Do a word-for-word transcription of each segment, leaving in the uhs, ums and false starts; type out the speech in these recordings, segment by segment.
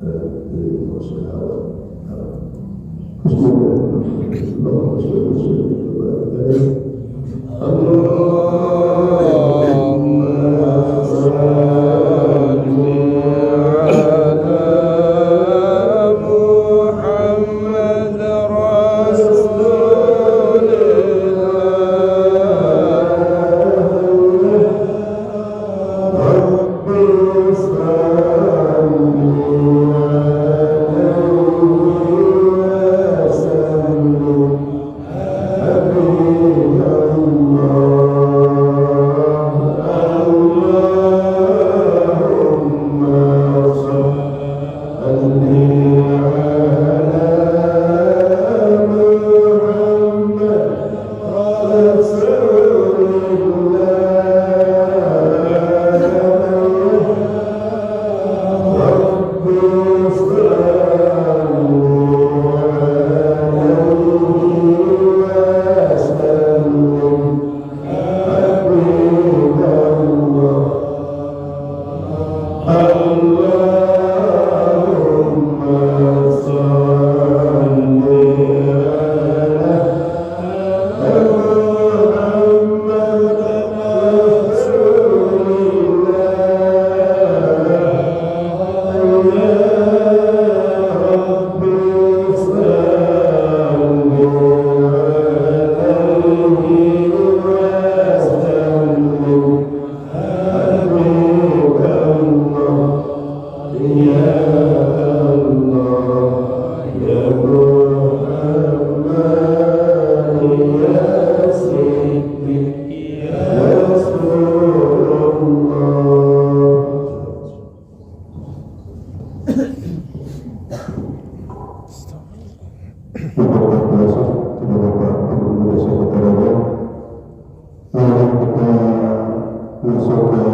Bismillahirrahmanirrahim. Allahumma shalli wa sallim wa barik alaihi. Allahumma salli ala Muhammad Rasulillah. Bapak-bapak, Ibu-ibu, Bapak-bapak, Ibu-ibu, Saudara, mari kita masuk ke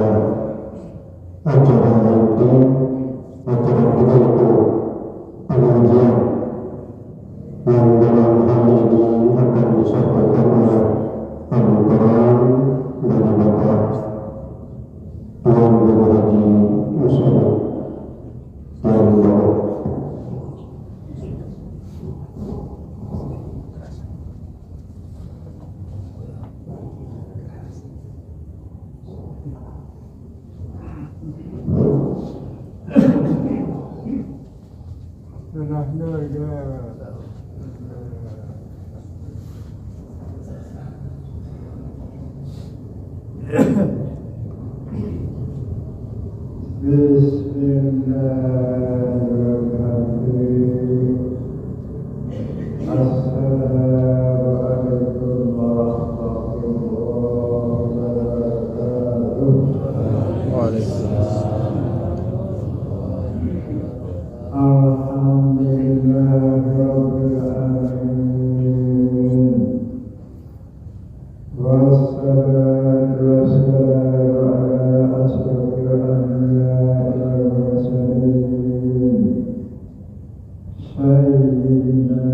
acara inti. Acara kita itu pengajian yang dalam hal ini akan disampaikan oleh Abu Quran dari Bapak Tuan Guru Haji Musa Tuan Guru. بسم الله الرحمن الرحيم. السلام عليكم ورحمة الله وبركاته. وعليكم السلام. الحمد لله رب العالمين. والصلاة والسلام على أشرف الأنبياء والمرسلين، سيدنا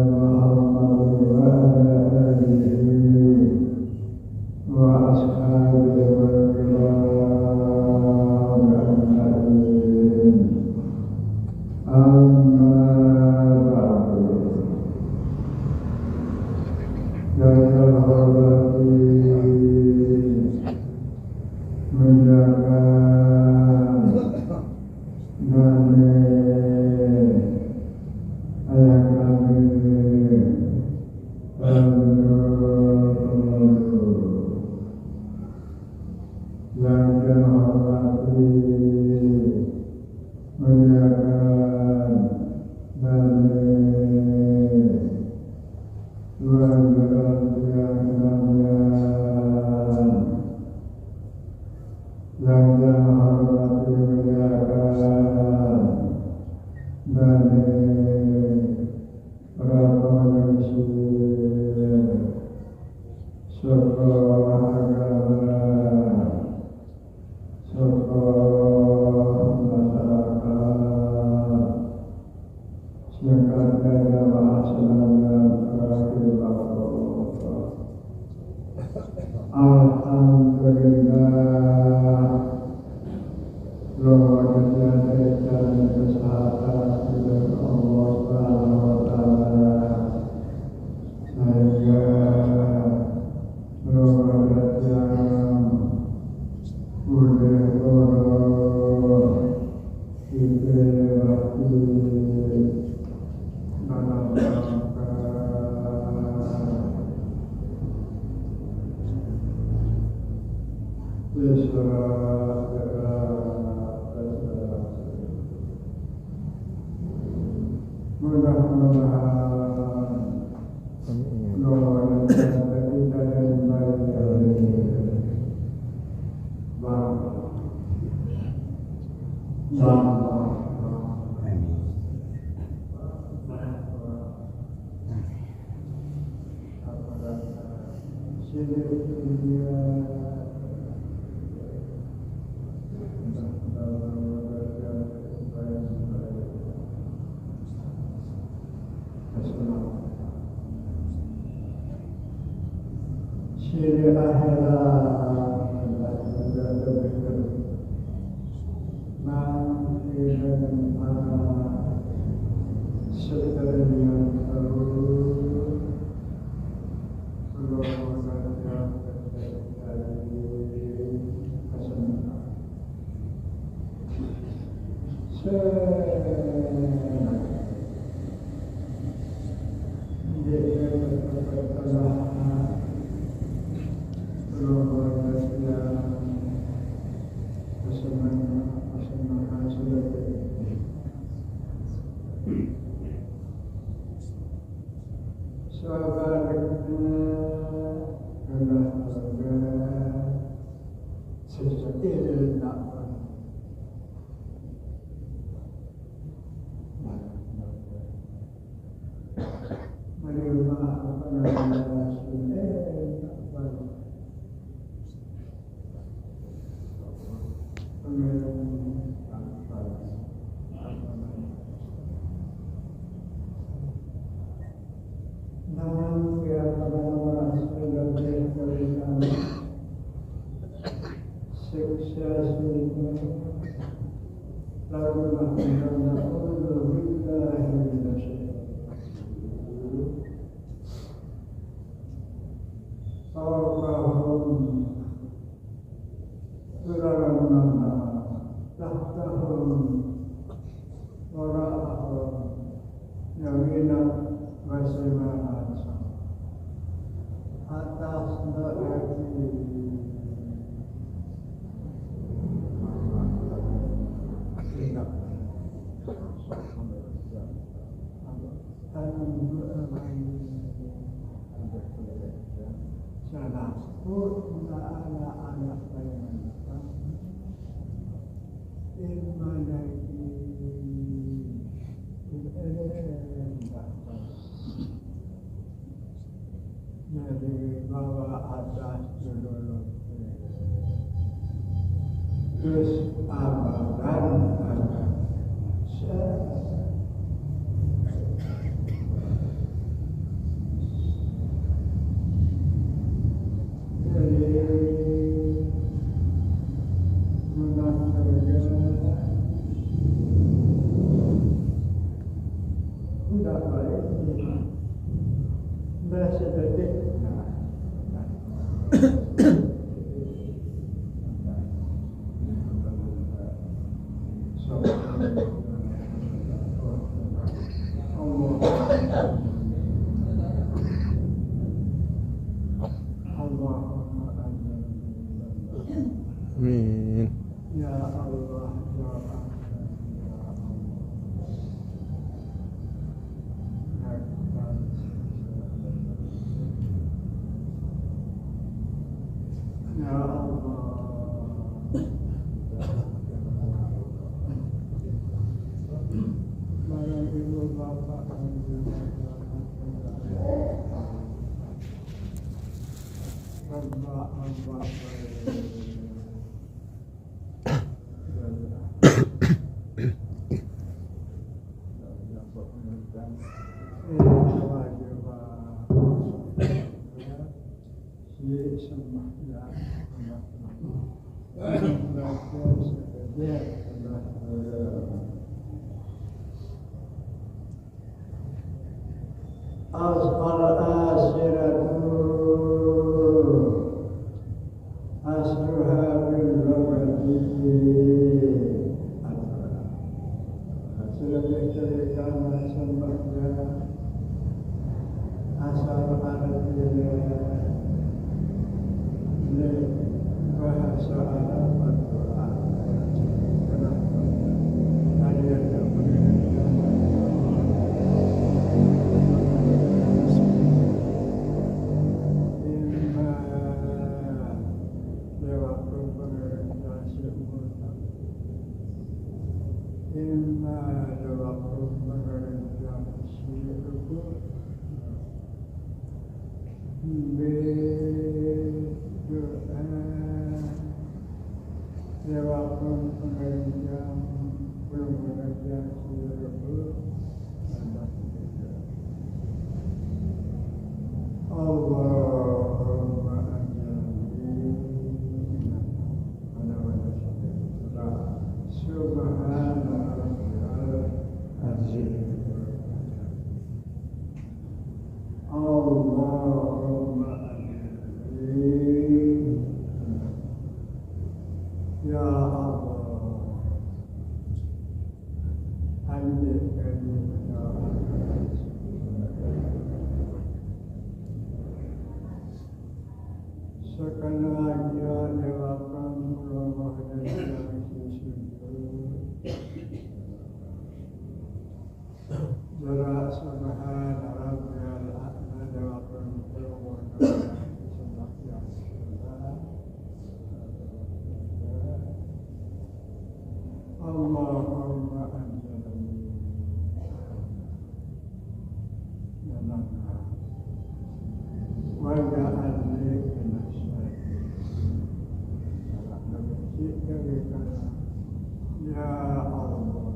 محمد وعلى آله وأصحابه الكرام أجمعين. أما بعد، yang terhormat menjaga dan ayah kami, yang kami hormati, muliakan, dan keluarga yang kami yang kami hormati, muliakan, dan para pengungsi, serta Mudah-mudahan doa kita yang baik. Amin. Siri akhirat. Nang ida para sekalian terus, keluarga dari kesenangan. Sebaliknya, adalah sesuatu yang tidak pernah menerima apa namanya, eh, tak pernah. Nang pihak pengelola sudah diberikan siksa sini, lalu mengatakan, "Na'udzubillahi minasyaitonir rajim." Fawqahum, tahtahum, wara'ahum, yaminan wa shimalan. Atas dan kiri. Salah. Jadi bawa atas dulu. Terus abadan akan. Jadi menang harga tidak baik. Merasa detik. Amin. Ya Allah, ya Allah, ya Allah. Ya Allah. Para ibu bapak, hamba, hamba. Al-akhiratu asruha bil waqti. Sudah dikatakan sembahnya asal artinya bahasa Arab berdoa. Kenapa? Ada yang tak boleh. Nah, jawab pun pengertian syirik itu. Berdoa jawab pun pengertian, belum pengertian syirik itu. Allahumma ajirni. Subhana rabbiyal azim. Allahumma ajirni. Ya Allah, anjirkan aku. Sekali lagi, ya, jawabkan Allah dari yang sujud. Jara subhana rabbiyal a'la, jawabkan Allah dari yang sujud. Allahumma anzilni. Waja'alni minasy-syakirin. Ya Allah,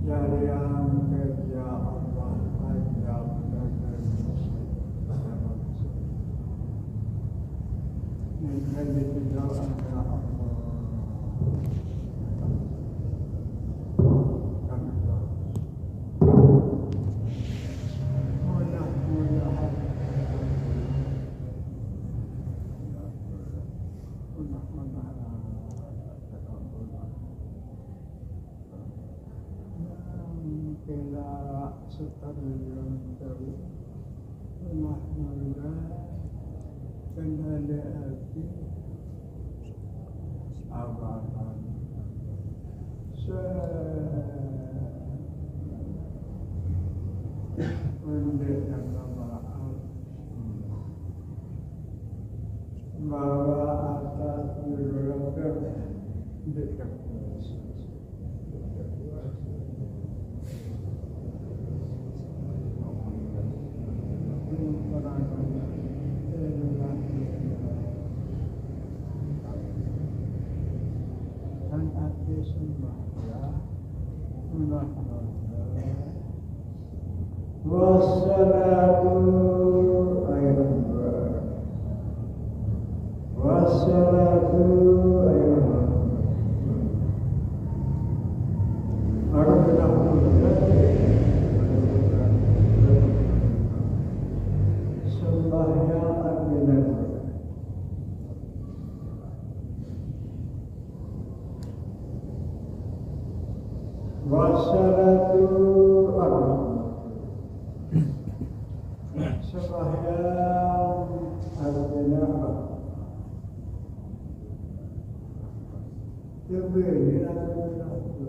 jarian kerja Allah, ajab dan Kena setarian tahu. Rumah muda kendali hati. Abadan. Se-, undek dan maaf. Bahwa atas dulu di Wassalatu, ayo, wassalatu, ayo. Sembahyang artinya wassalatu ar-, sembahyang artinya apa? Coba ini lagu-lagu.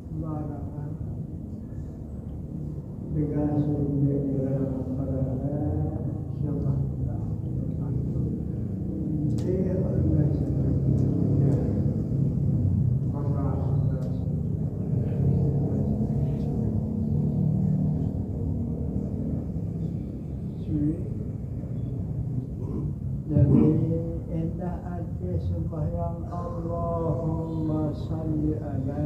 Sembarangan. Dengan sendiri dalam perada siapa kita. Dia adalah sebenarnya. Maka sudah. Jadi, endah ati sembahyang, Allahumma salli ala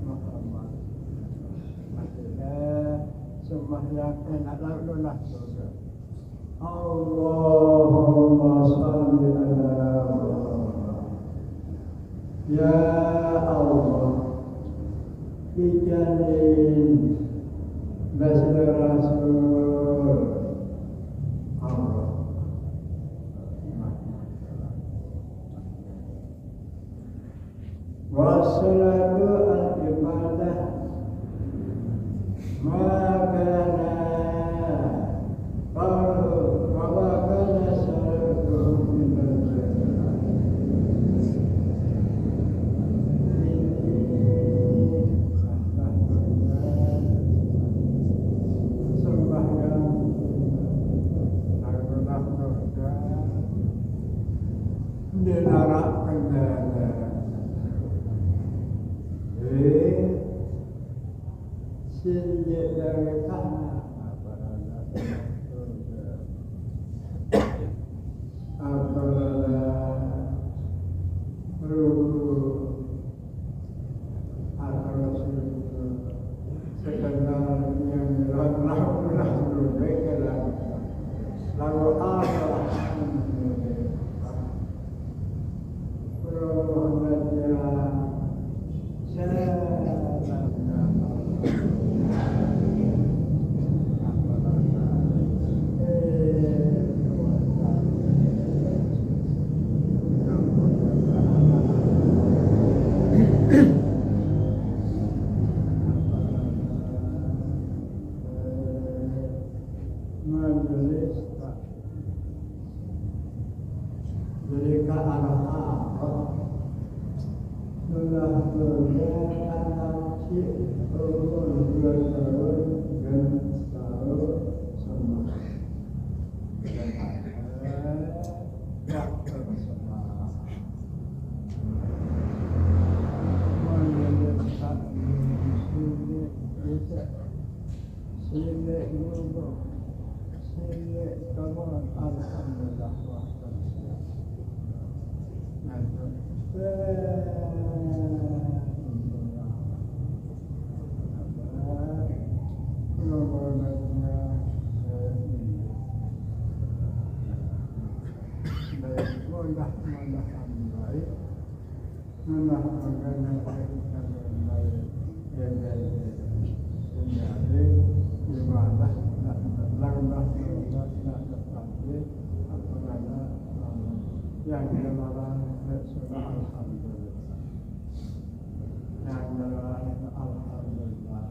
Muhammad. Artinya, sembahyang endah lalu lah surga. Allahumma salli ala Muhammad. Ya Allah, ijanin basir Rasul Allah. Wassalatu al-ibadah. Maka Sing jek dari tanah, apa rasa surga, apa rasa ruku, apa rasa surga, sekedar yang dilarang-larang, dilarang-larang, lalu apa? Majelis tak. Jadi, ka arah apa? Sudah kerja anak cik umur dua tahun dan tahu semua. Waktu semua. Majelis tak. Sini dulu. Sini kawan, alhamdulillah. Wah, alhamdulillah. Baik, mudah-mudahan baik. Nunah magana sa isang bayi, ibadah, nak, nak, nak, apa nama, yang dilarang, sudah alhamdulillah. Yang dilarang, alhamdulillah.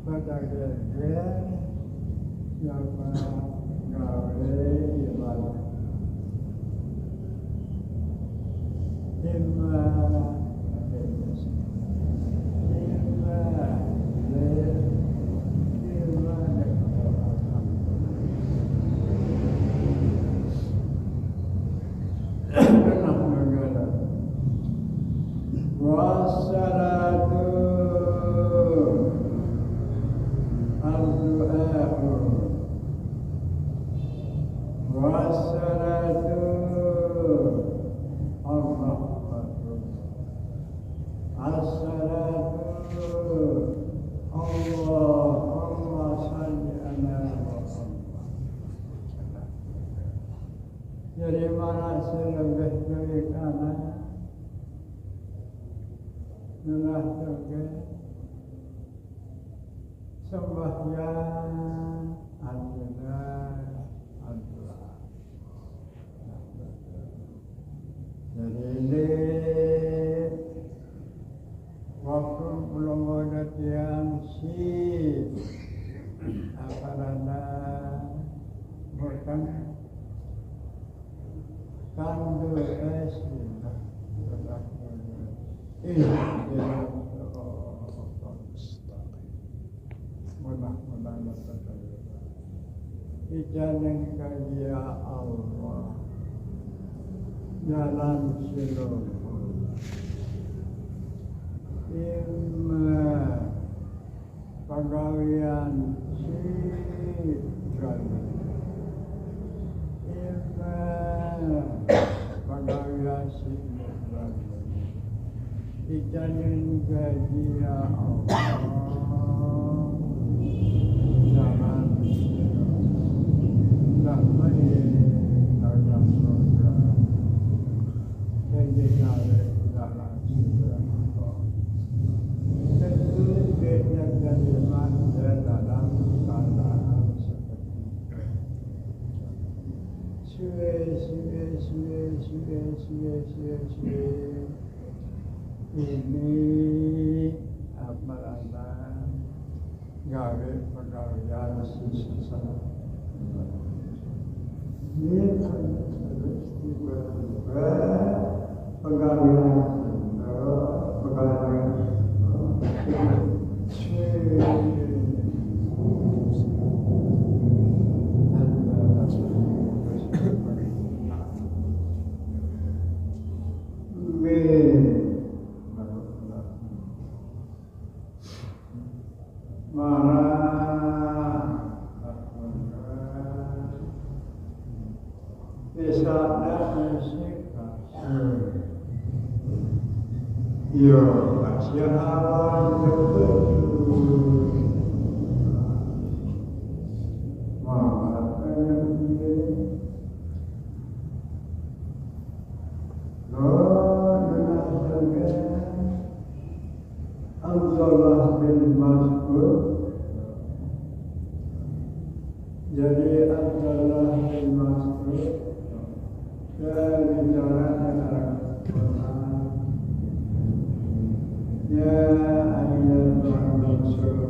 Pada gege, siapa gawe ibadah. Imma, imma, imma, والصلاة الدعاء والصلاة الرحمة الصلاة اللهم صل على محمد. Jadi mana sing lebih dari kanan? Nengah juga. Sembahyang adalah doa. Jadi ini waktu belum ada tiang si apa nama bukan tandu es. Ihdinas siratal mustaqim. Mudah-mudahan. Ijaning kaya Allah jalan sing lurus. Imma pagawian sing galuh. Imma pagawian sing galuh. Ijaning gaji ya Allah. Jangan tak baik dalam surga. Janji kami dalam surga. Tentu dia terima dalam keadaan seperti itu. Suwe, suwe, suwe, suwe, suwe, suwe, suwe. Ini apa rasa gawe pegawaian sisa. Ini harus tiba-tiba pegawaian, pegawaian. Yo, masih awal itu. Mama tanya dia. Lo, dengar saja. Abdullah bin Mas'ud. Jadi Abdullah bin Mas'ud, dia bicara dengan orang. Ya, ayyuhan Rasul,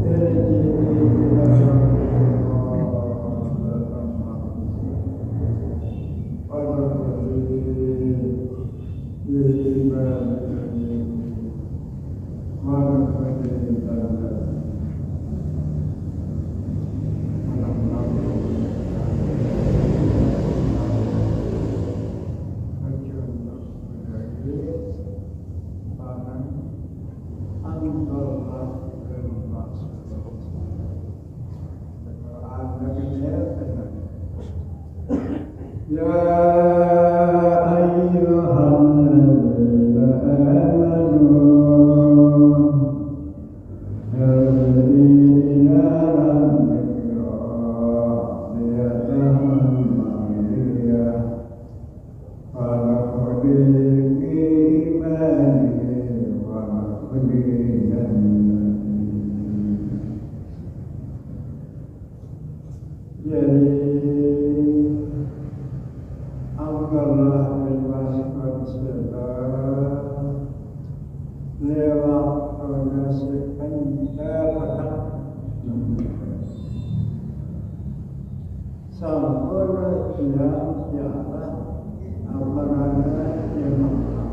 irji'i ila rabbiki radiyatan mardiyah. Wadkhuli fi ibadi. يا أيها الذين آمنوا ارجعي إلى ربك راضية مرضية فادخلي في عبادي وادخلي جنتي. Jadi, Abdullah bin Mas'ud sira lewat proses yang terdekat. Sampun yang siapa apa namanya yang maha.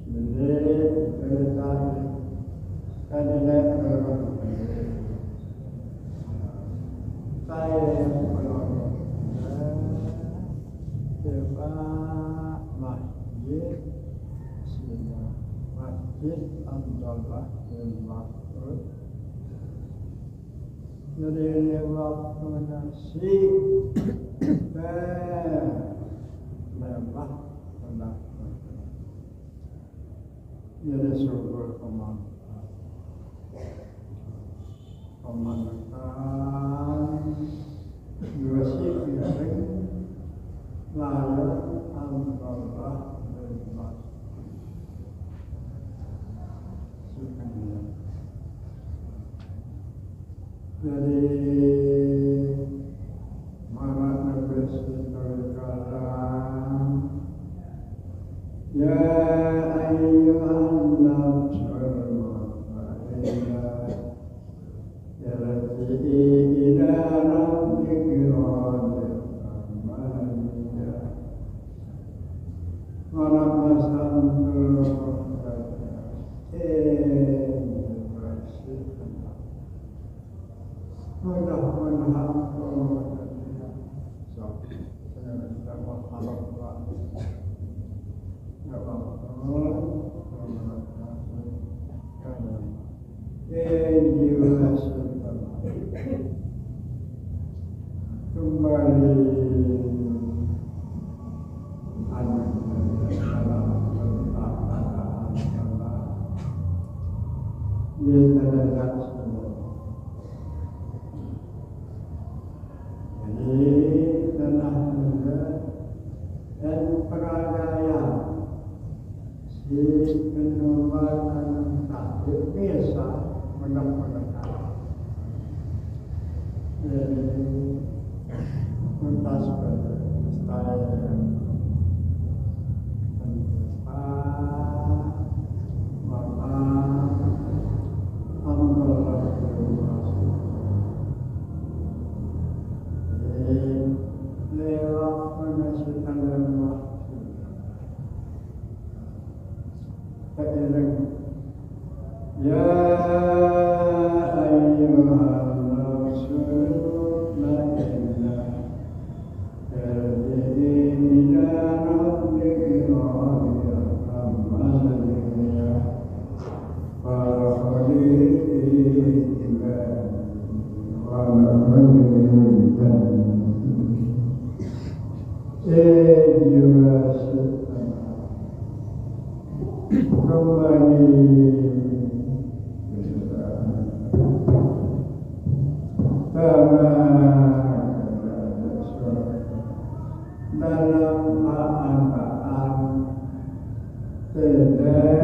Jadi, cerita ini kan ini saya yang menolong. Coba masjid, masjid Abdullah bin Mas'ud. Jadi lewat nasi, lewat. Jadi syukur pemanfaat. Pemanfaat dua sisi ring layar antara lima. Jadi, mana Nabi Sallallahu Alaihi Wasallam, يا أيها النفس المطمئنة ارجعي إلى ربك راضية مرضية. Mana pesan eh, mudah-mudahan kembali. Jadi, tanah muda dan peragaya si penumbal anak tak biasa menang-menang. Jadi, tuntas pada style. Maka, alhamdulillah. Jadi, lewat penasihat dan waktu. Kairing. يا أيها النفس المطمئنة Jiwa Sutama. Kembali sama dalam keadaan tidak